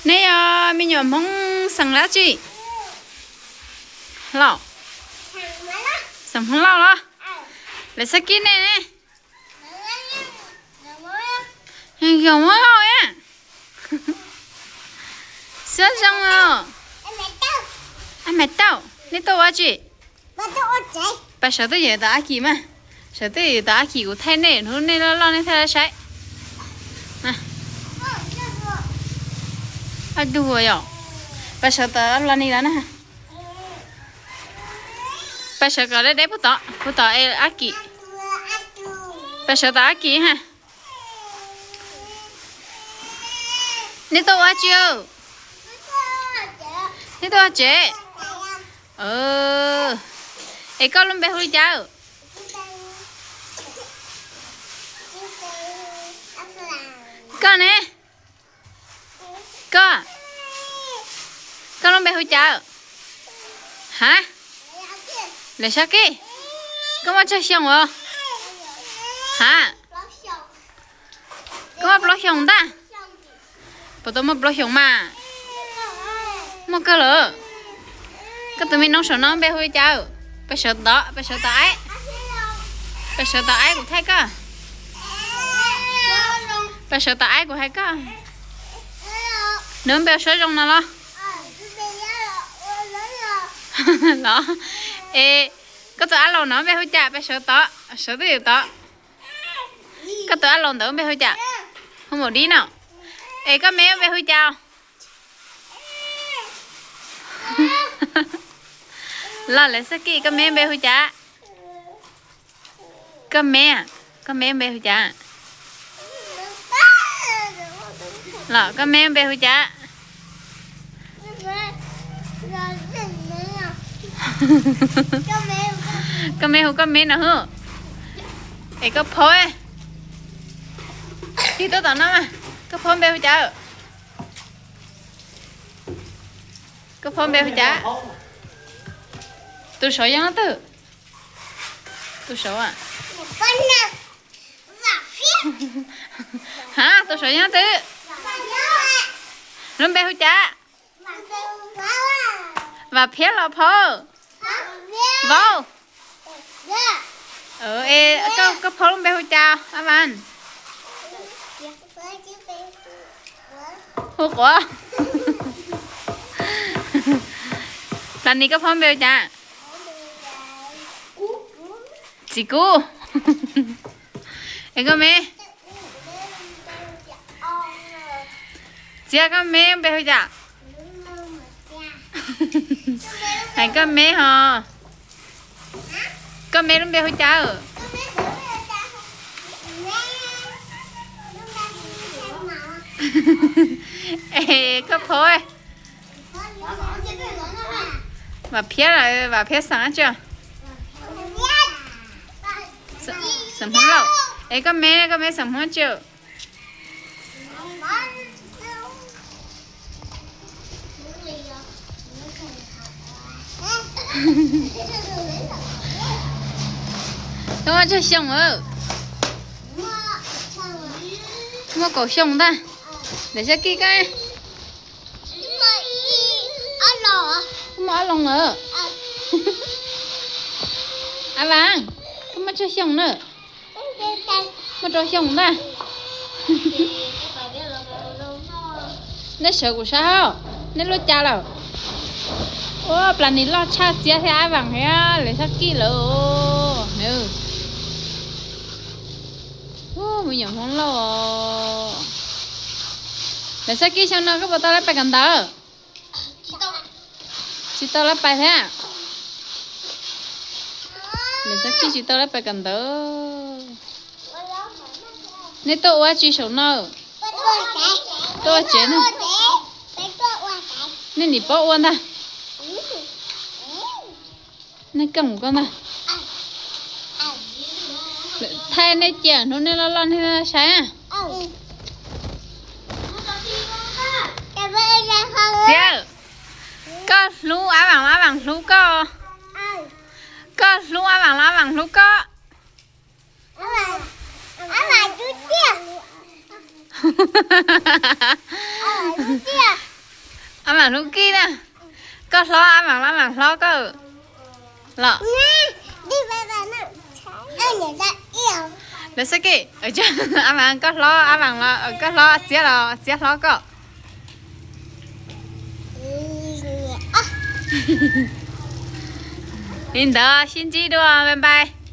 Nej yog me nyuam Hmoob xeem dab tsi? Lauj, xeem Hmoob Lauj los? Lawv xab kib nej ne? Yog Hmoob Lauj a. Xab zoo os. Ab, Maiv Tauj, nej tuaj ua tsi? Pab sawv twj ywm tom ab kim mas. Sawv twj ywm tom ab kim kuv thaij nej, hnub nej loj loj nej thiaj li saib. Ab, dub yom. Pab sawv tom los ni los na. Pab sawv kom deb deb puag tod, puag tod es ab kim. Pab sawv tom ab kim ha. Nej tuaj ua tsi? Nej tuaj ua tsev? Es koj lub npe hu li cas? Koj ne? Koj, koj lub npe hu cas? Ha? Lawv Sab Kij. Koj muaj tsawg xyoo os? Ha? Koj muaj plaub xyoos ntag. Puas tau muaj plaub xyoos mas? Muaj kawg lawm. Koj tus me noog saum no npe hu li cas? Pab sawv tod, pab sawv tod aib. Pab sawv tod aib kuv thaij koj. Pab sawv tod aib kuv hais koj. Nws npe Suab Zoo no los? Los. Es koj tus ab laus no npe hu cas? Pab sawv tod, sawv twj ywm tod. Koj tus ab laus ntawd npe hu cas? Hu Maum Dib no. Es koj me npe hu cas? Los Lawv Sab Kij, koj me npe hu cas? Koj me, koj me npe hu cas? Los koj me npe hu cas? Koj me hu koj me no hwb. Es koj phob, tig tuaj tom no mas, koj phob npe hu cas? Koj phob npe hu cas? Tus saud yog leej twg? Tus saud a? Ha, tus saud yog leej twg? Lub npe hu cas? Vam Phiab los phob? Vauv. Es koj phob lub npe hu cas Ab Vas? Hu Quav. Plas Nis, koj phob npe hu cas? Txiv Kub. Es koj me? Txiv, koj me lub npe hu cas? Hais koj me ho. Koj me lub npe hu cas? Es koj phob? Vam Phiab, Vam Phiab xeem dab tsi? Xeem Hmoob Lauj. Es koj me, koj me xeem Hmoob dab tsi? Koj muaj tsawg xyoo? Muaj kaum xyoo ntag. Lawv Sab Kij, koj muaj ob loo lawm. Ab Vas, koj muaj tsawg xyoo na? Muaj rau xyoo ntag. Nej sawv kuv saib, nej lub cas lawm? Ua, Plas Nis loj tshaj Txiab thiab Ab Vas thiab Lawv Sab Kij lawm. Me nyuam Hmoob Lauj. Lawv Sab Kij, xyoo no koj puas tau lab pais kawm ntawv? Tsis tau lab pais thiab. Lawv Sab Kij tsis tau lab pais kawm ntawv. Nej tuaj ua tsi saum no? Tuaj ua tsev na. Nej nim paub ua ntag. Nej koom koj ntag. Thaij nej cia hnub nej loj loj nej saib. Txiab, koj hlub Ab Vas, Ab Vas hlub koj. Koj hlub Ab Vas, Ab Vas hlub koj. Vaam hlub Kij na. Koj hlob Ab Vaam los Ab Vaam hlob koj los? Lawv xab ke, Ab Vaam koj hlob Ab Vaam los koj hlob Txiab los Txiab hlob koj? Li ntawd sib ntsib dua, bye bye.